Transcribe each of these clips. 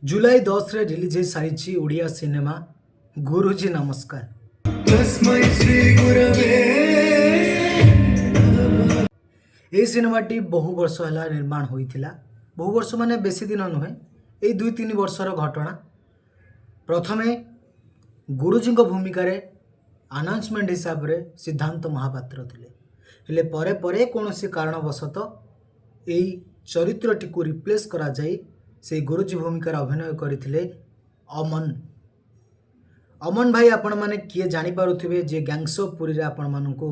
July 10ରେ release ହେଇସାରିଛି Odia cinema ଗୁରୁଜୀ ନମସ୍କାର। तस्मै श्री गुरवे। ଏହି ସିନେମାଟି ବହୁ ବର୍ଷ ହେଲା ନିର୍ମାଣ ହୋଇଥିଲା। ବହୁ ବର୍ଷ ମାନେ ବେଶୀ ଦିନ ନୁହେଁ, ଏଇ 2-3 ବର୍ଷର ଘଟଣା। ପ୍ରଥମେ ଗୁରୁଜୀଙ୍କ ଭୂମିକାରେ ଆନାଉନ୍ସମେଣ୍ଟ ହିସାବରେ ସିଦ୍ଧାନ୍ତ ମହାପାତ୍ର ଥିଲେ। ହେଲେ ପରେ ପରେ କୌଣସି କାରଣବଶତଃ ଏଇ ଚରିତ୍ରଟିକୁ ରିପ୍ଲେସ୍ କରାଯାଇ ସେଇ ଗୁରୁଜୀ ଭୂମିକାରେ ଅଭିନୟ କରିଥିଲେ ଅମନ। ଅମନ ଭାଇ ଆପଣମାନେ କିଏ ଜାଣିପାରୁଥିବେ, ଯିଏ ଗ୍ୟାଙ୍ଗସ୍ ଅଫ୍ ପୁରୀରେ ଆପଣମାନଙ୍କୁ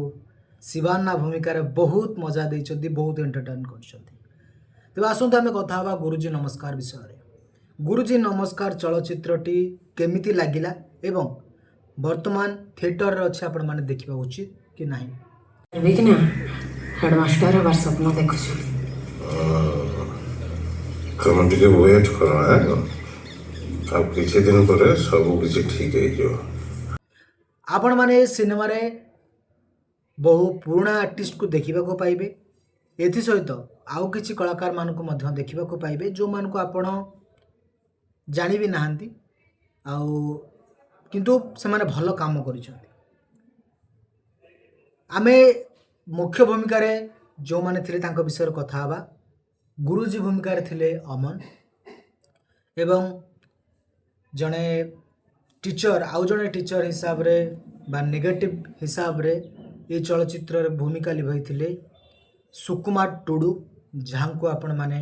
ଶିବାନା ଭୂମିକାରେ ବହୁତ ମଜା ଦେଇଛନ୍ତି, ବହୁତ ଏଣ୍ଟରଟେନ୍ କରିଛନ୍ତି। ତେବେ ଆସନ୍ତୁ ଆମେ କଥା ହେବା ଗୁରୁଜୀ ନମସ୍କାର ବିଷୟରେ। ଗୁରୁଜୀ ନମସ୍କାର ଚଳଚ୍ଚିତ୍ରଟି କେମିତି ଲାଗିଲା ଏବଂ ବର୍ତ୍ତମାନ ଥିଏଟରରେ ଅଛି, ଆପଣମାନେ ଦେଖିବା ଉଚିତ କି ନାହିଁ? ବି କି ନା, ହେଡ଼ମାଷ୍ଟର ହେବାର ସ୍ୱପ୍ନ ଦେଖୁଛୁ। ତମେ ଟିକେ ୱେଟ୍ କର ଆଁ? ଆଉ କିଛି ଦିନ ପରେ ସବୁ କିଛି ଠିକ୍ ହେଇଯିବ। ଆପଣମାନେ ଏ ସିନେମାରେ ବହୁ ପୁରୁଣା ଆର୍ଟିଷ୍ଟକୁ ଦେଖିବାକୁ ପାଇବେ। ଏଥିସହିତ ଆଉ କିଛି କଳାକାରମାନଙ୍କୁ ମଧ୍ୟ ଦେଖିବାକୁ ପାଇବେ, ଯେଉଁମାନଙ୍କୁ ଆପଣ ଜାଣିବି ନାହାନ୍ତି ଆଉ କିନ୍ତୁ ସେମାନେ ଭଲ କାମ କରିଛନ୍ତି। ଆମେ ମୁଖ୍ୟ ଭୂମିକାରେ ଯେଉଁମାନେ ଥିଲେ, ତାଙ୍କ ବିଷୟରେ କଥା ହେବା। ଗୁରୁଜୀ ଭୂମିକାରେ ଥିଲେ ଅମନ ଏବଂ ଜଣେ ଟିଚର, ଆଉ ଜଣେ ଟିଚର ହିସାବରେ ବା ନେଗେଟିଭ ହିସାବରେ ଏଇ ଚଳଚ୍ଚିତ୍ରରେ ଭୂମିକା ନିଭାଇଥିଲେ ସୁକୁମାର ଟୁଡୁ, ଯାହାଙ୍କୁ ଆପଣମାନେ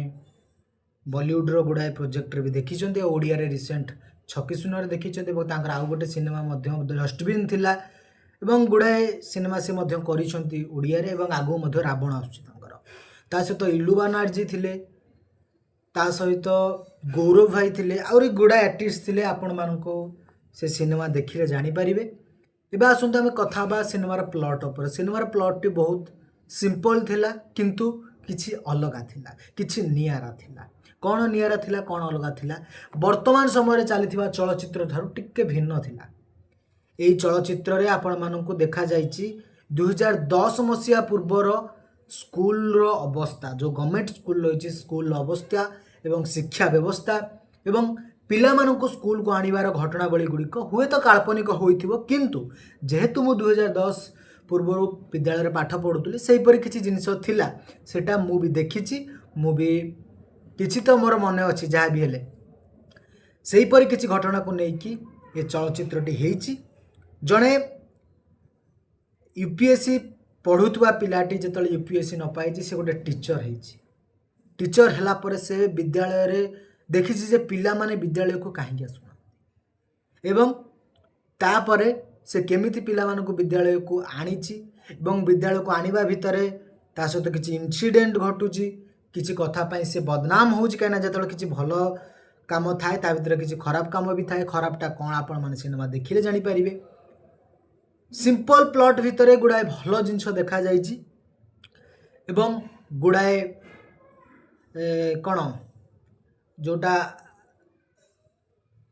ବଲିଉଡ଼ର ଗୁଡ଼ାଏ ପ୍ରୋଜେକ୍ଟରେ ବି ଦେଖିଛନ୍ତି ଆଉ ଓଡ଼ିଆରେ ରିସେଣ୍ଟ ଛକି ଶୂନରେ ଦେଖିଛନ୍ତି ଏବଂ ତାଙ୍କର ଆଉ ଗୋଟେ ସିନେମା ମଧ୍ୟ ଡଷ୍ଟବିନ୍ ଥିଲା ଏବଂ ଗୁଡ଼ାଏ ସିନେମା ସେ ମଧ୍ୟ କରିଛନ୍ତି ଓଡ଼ିଆରେ ଏବଂ ଆଗକୁ ମଧ୍ୟ ରାବଣ ଆସୁଛି ତାଙ୍କର। ତା ସହିତ ଇଲୁ ବାନାର୍ଜୀ ଥିଲେ, ତା ସହିତ ଗୌରବ ଭାଇ ଥିଲେ, ଆହୁରି ଗୁଡ଼ାଏ ଆର୍ଟିଷ୍ଟ ଥିଲେ। ଆପଣମାନଙ୍କୁ ସେ ସିନେମା ଦେଖିଲେ ଜାଣିପାରିବେ। ଏବେ ଆସନ୍ତୁ ଆମେ କଥା ହେବା ସିନେମାର ପ୍ଲଟ୍ ଉପରେ। ସିନେମାର ପ୍ଲଟ୍ଟି ବହୁତ ସିମ୍ପଲ୍ ଥିଲା, କିନ୍ତୁ କିଛି ଅଲଗା ଥିଲା, କିଛି ନିଆରା ଥିଲା। କ'ଣ ନିଆରା ଥିଲା, କ'ଣ ଅଲଗା ଥିଲା? ବର୍ତ୍ତମାନ ସମୟରେ ଚାଲିଥିବା ଚଳଚ୍ଚିତ୍ର ଠାରୁ ଟିକେ ଭିନ୍ନ ଥିଲା। ଏଇ ଚଳଚ୍ଚିତ୍ରରେ ଆପଣମାନଙ୍କୁ ଦେଖାଯାଇଛି 2010 ମସିହା ପୂର୍ବର ସ୍କୁଲର ଅବସ୍ଥା, ଯେଉଁ ଗଭର୍ଣ୍ଣମେଣ୍ଟ ସ୍କୁଲ ରହିଛି, ସ୍କୁଲର ଅବସ୍ଥା ଏବଂ ଶିକ୍ଷା ବ୍ୟବସ୍ଥା ଏବଂ ପିଲାମାନଙ୍କୁ ସ୍କୁଲକୁ ଆଣିବାର ଘଟଣାବଳୀ ଗୁଡ଼ିକ। ହୁଏତ କାଳ୍ପନିକ ହୋଇଥିବ, କିନ୍ତୁ ଯେହେତୁ ମୁଁ 2010 ପୂର୍ବରୁ ବିଦ୍ୟାଳୟରେ ପାଠ ପଢ଼ୁଥିଲି, ସେହିପରି କିଛି ଜିନିଷ ଥିଲା, ସେଇଟା ମୁଁ ବି ଦେଖିଛି। ମୁଁ ବି କିଛି ତ ମୋର ମନେ ଅଛି। ଯାହା ବି ହେଲେ ସେହିପରି କିଛି ଘଟଣାକୁ ନେଇକି ଏ ଚଳଚ୍ଚିତ୍ରଟି ହେଇଛି। ଜଣେ ୟୁପିଏସ୍ସି ପଢ଼ୁଥିବା ପିଲାଟି ଯେତେବେଳେ ୟୁପିଏସ୍ସି ନ ପାଇଛି, ସେ ଗୋଟେ ଟିଚର ହେଇଛି। ଟିଚର ହେଲା ପରେ ସେ ବିଦ୍ୟାଳୟରେ ଦେଖିଛି ଯେ ପିଲାମାନେ ବିଦ୍ୟାଳୟକୁ କାହିଁକି ଆସୁନାହାନ୍ତି ଏବଂ ତାପରେ ସେ କେମିତି ପିଲାମାନଙ୍କୁ ବିଦ୍ୟାଳୟକୁ ଆଣିଛି ଏବଂ ବିଦ୍ୟାଳୟକୁ ଆଣିବା ଭିତରେ ତା ସହିତ କିଛି ଇନସିଡେଣ୍ଟ ଘଟୁଛି, କିଛି କଥା ପାଇଁ ସେ ବଦନାମ ହେଉଛି। କାହିଁକିନା ଯେତେବେଳେ କିଛି ଭଲ କାମ ଥାଏ, ତା ଭିତରେ କିଛି ଖରାପ କାମ ବି ଥାଏ। ଖରାପଟା କ'ଣ, ଆପଣମାନେ ସିନେମା ଦେଖିଲେ ଜାଣିପାରିବେ। ସିମ୍ପଲ୍ ପ୍ଲଟ୍ ଭିତରେ ଗୁଡ଼ାଏ ଭଲ ଜିନିଷ ଦେଖାଯାଇଛି ଏବଂ ଗୁଡ଼ାଏ କ'ଣ ଯେଉଁଟା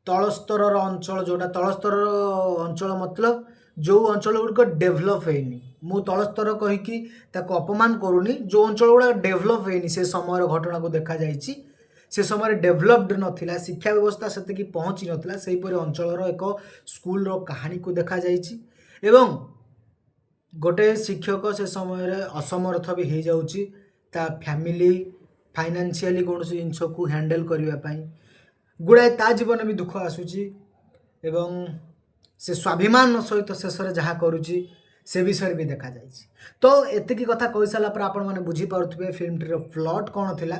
ତଳ ସ୍ତରର ଅଞ୍ଚଳ, ଯେଉଁଟା ତଳ ସ୍ତରର ଅଞ୍ଚଳ, ମତଲବ ଯେଉଁ ଅଞ୍ଚଳ ଗୁଡ଼ିକ ଡେଭଲପ୍ ହେଇନି। ମୁଁ ତଳ ସ୍ତର କହିକି ତାକୁ ଅପମାନ କରୁନି। ଯେଉଁ ଅଞ୍ଚଳ ଗୁଡ଼ାକ ଡେଭଲପ୍ ହେଇନି, ସେ ସମୟର ଘଟଣାକୁ ଦେଖାଯାଇଛି। ସେ ସମୟରେ ଡେଭଲପଡ୍ ନଥିଲା, ଶିକ୍ଷା ବ୍ୟବସ୍ଥା ସେତିକି ପହଞ୍ଚି ନଥିଲା, ସେହିପରି ଅଞ୍ଚଳର ଏକ ସ୍କୁଲର କାହାଣୀକୁ ଦେଖାଯାଇଛି ଏବଂ ଗୋଟେ ଶିକ୍ଷକ ସେ ସମୟରେ ଅସମର୍ଥ ବି ହେଇଯାଉଛି ତା ଫ୍ୟାମିଲି ଫାଇନାନ୍ସିଆଲି କୌଣସି ଜିନିଷକୁ ହ୍ୟାଣ୍ଡେଲ୍ କରିବା ପାଇଁ। ଗୁଡ଼ାଏ ତା ଜୀବନ ବି ଦୁଃଖ ଆସୁଛି ଏବଂ ସେ ସ୍ୱାଭିମାନ ସହିତ ଶେଷରେ ଯାହା କରୁଛି, ସେ ବିଷୟରେ ବି ଦେଖାଯାଇଛି। ତ ଏତିକି କଥା କହିସାରିଲା ପରେ ଆପଣମାନେ ବୁଝିପାରୁଥିବେ ଫିଲ୍ମଟିର ପ୍ଲଟ୍ କ'ଣ ଥିଲା।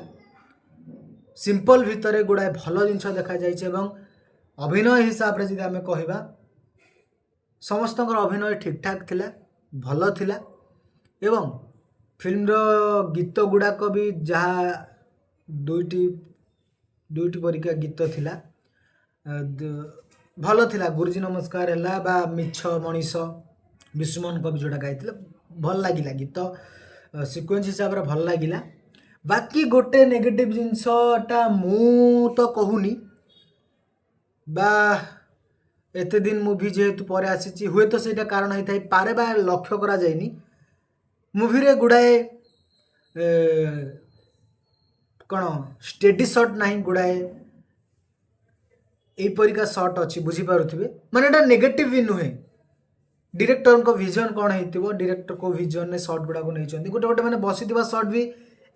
ସିମ୍ପଲ୍ ଭିତରେ ଗୁଡ଼ାଏ ଭଲ ଜିନିଷ ଦେଖାଯାଇଛି ଏବଂ ଅଭିନୟ ହିସାବରେ ଯଦି ଆମେ କହିବା, ସମସ୍ତଙ୍କର ଅଭିନୟ ଠିକ୍ଠାକ୍ ଥିଲା, ଭଲ ଥିଲା ଏବଂ ଫିଲ୍ମର ଗୀତ ଗୁଡ଼ାକ ବି ଯାହା ଦୁଇଟି ଦୁଇଟି ପରିକା ଗୀତ ଥିଲା, ଭଲ ଥିଲା। ଗୁରୁଜୀ ନମସ୍କାର ହେଲା ବା ମିଛ ମଣିଷ, ବିଷ୍ଣୁମୋହନ କବି ଯେଉଁଟା ଗାଇଥିଲେ, ଭଲ ଲାଗିଲା। ଗୀତ ସିକ୍ୱେନ୍ସ ହିସାବରେ ଭଲ ଲାଗିଲା। ବାକି ଗୋଟେ ନେଗେଟିଭ୍ ଜିନିଷଟା ମୁଁ ତ କହୁନି ବା ଏତେ ଦିନ ମୁଭି ଯେହେତୁ ପରେ ଆସିଛି, ହୁଏତ ସେଇଟା କାରଣ ହେଇଥାଇପାରେ ବା ଲକ୍ଷ୍ୟ କରାଯାଇନି। ମୁଭିରେ ଗୁଡ଼ାଏ କ'ଣ ଷ୍ଟେଡି ସଟ୍ ନାହିଁ, ଗୁଡ଼ାଏ ଏଇପରିକା ସଟ୍ ଅଛି, ବୁଝିପାରୁଥିବେ। ମାନେ ଏଇଟା ନେଗେଟିଭ୍ ବି ନୁହେଁ। ଡିରେକ୍ଟରଙ୍କ ଭିଜନ୍ କ'ଣ ହେଇଥିବ, ଡିରେକ୍ଟର କେଉଁ ଭିଜନରେ ସଟ୍ ଗୁଡ଼ାକୁ ନେଇଛନ୍ତି। ଗୋଟେ ଗୋଟେ ମାନେ ବସିଥିବା ସଟ୍ ବି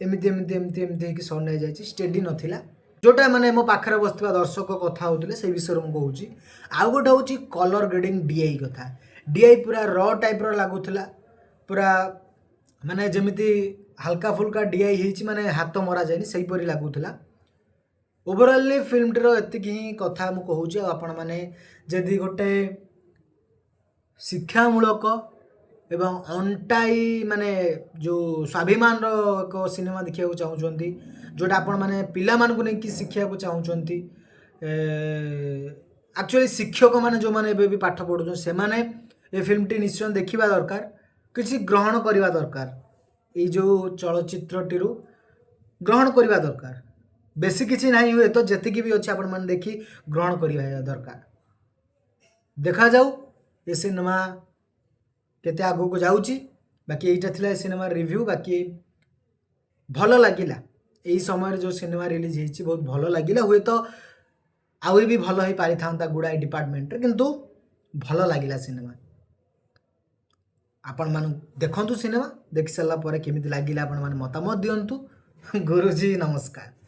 ଏମିତି ଏମିତି ଏମିତି ଏମିତି ହେଇକି ସଟ୍ ନେଇଯାଇଛି, ଷ୍ଟେଡି ନଥିଲା। ଯେଉଁଟା ମାନେ ମୋ ପାଖରେ ବସିଥିବା ଦର୍ଶକ କଥା ହେଉଥିଲେ, ସେଇ ବିଷୟରେ ମୁଁ କହୁଛି। ଆଉ ଗୋଟେ ହେଉଛି କଲର୍ ଗ୍ରେଡ଼ିଂ, ଡିଆଇ କଥା। ଡିଆଇ ପୁରା ର ଟାଇପ୍ର ଲାଗୁଥିଲା, ପୁରା ମାନେ ଯେମିତି ହାଲକା ଫୁଲକା ଡିଆଇ ହେଇଛି, ମାନେ ହାତ ମରାଯାଇନି, ସେଇପରି ଲାଗୁଥିଲା। ଓଭରଅଲି ଫିଲ୍ମଟିର ଏତିକି ହିଁ କଥା ମୁଁ କହୁଛି। ଆଉ ଆପଣମାନେ ଯଦି ଗୋଟେ ଶିକ୍ଷାମୂଳକ ଏବଂ ଅଣ୍ଟାଇ ମାନେ ଯେଉଁ ସ୍ୱାଭିମାନର ଏକ ସିନେମା ଦେଖିବାକୁ ଚାହୁଁଛନ୍ତି, ଯେଉଁଟା ଆପଣମାନେ ପିଲାମାନଙ୍କୁ ନେଇକି ଶିଖିବାକୁ ଚାହୁଁଛନ୍ତି, ଆକ୍ଚୁଆଲି ଶିକ୍ଷକମାନେ ଯେଉଁମାନେ ଏବେ ବି ପାଠ ପଢ଼ୁଛନ୍ତି, ସେମାନେ ଏ ଫିଲ୍ମଟି ନିଶ୍ଚୟ ଦେଖିବା ଦରକାର, କିଛି ଗ୍ରହଣ କରିବା ଦରକାର। ଏଇ ଯେଉଁ ଚଳଚ୍ଚିତ୍ରଟିରୁ ଗ୍ରହଣ କରିବା ଦରକାର। ବେଶୀ କିଛି ନାହିଁ ହୁଏତ, ଯେତିକି ବି ଅଛି ଆପଣମାନେ ଦେଖି ଗ୍ରହଣ କରିବା ଦରକାର। ଦେଖାଯାଉ ଏ ସିନେମା କେତେ ଆଗକୁ ଯାଉଛି। ବାକି ଏଇଟା ଥିଲା ଏ ସିନେମାର ରିଭ୍ୟୁ। ବାକି ଭଲ ଲାଗିଲା। ଏଇ ସମୟରେ ଯେଉଁ ସିନେମା ରିଲିଜ୍ ହେଇଛି, ବହୁତ ଭଲ ଲାଗିଲା। ହୁଏତ ଆହୁରି ବି ଭଲ ହେଇପାରିଥାନ୍ତା ଗୁଡ଼ାଏ ଡିପାର୍ଟମେଣ୍ଟରେ, କିନ୍ତୁ ଭଲ ଲାଗିଲା ସିନେମା। ଆପଣମାନଙ୍କୁ ଦେଖନ୍ତୁ ସିନେମା, ଦେଖି ସାରିଲା ପରେ କେମିତି ଲାଗିଲା ଆପଣମାନେ ମତାମତ ଦିଅନ୍ତୁ। ଗୁରୁଜୀ, ନମସ୍କାର।